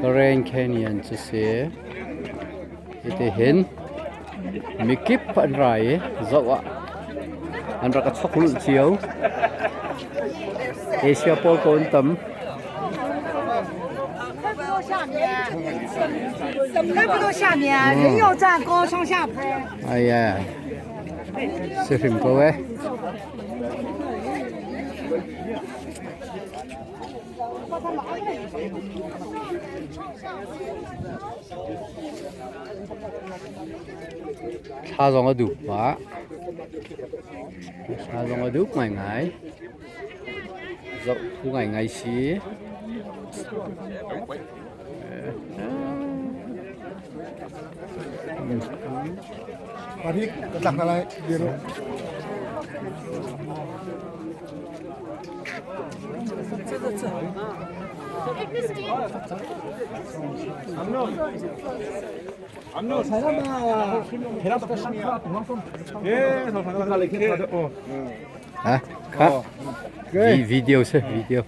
Grand Canyon cu si. Hitihin mikip an ra i zoh ah an rak i chok lulh cio. Asia pawl ko an tam. Ai ai. Si hrim ko eh. Thla zong a dup pah. Thla zong a dup ngaingai. Zoh phu ngaingai si. Parik ka tlak na lai biru. Ha? Kha. Video si, video.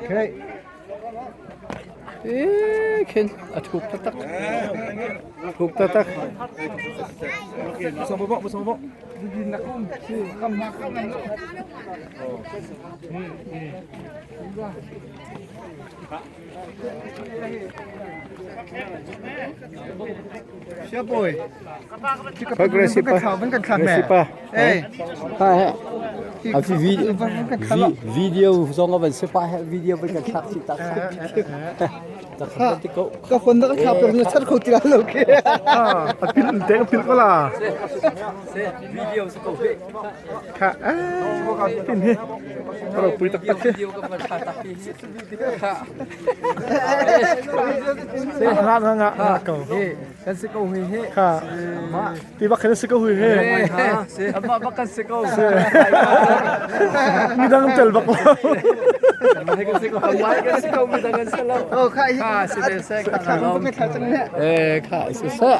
Okay. Eh, khin a thuk taktak. Thuk taktak. Recipa. Hai. A fi video zong a van si pa he video van kan thlak si tak. Tak ti ko. Ka phone na ka thlak pero na chat kho ti lo ke. A pil te ka pil ko la. Video si ko he. Kha pin hi. Ro pui tak tak hi. Nga nga nga nga ko. Kan si ko hi he. Kha. Ti bak kan si ko hi he. Ama bak kan si ko. Mi dang tel bak lo. Kan si ko. Kan si ko mi dang kan si lo. Oh kha Kha si se kha kha kha Eh kha si se.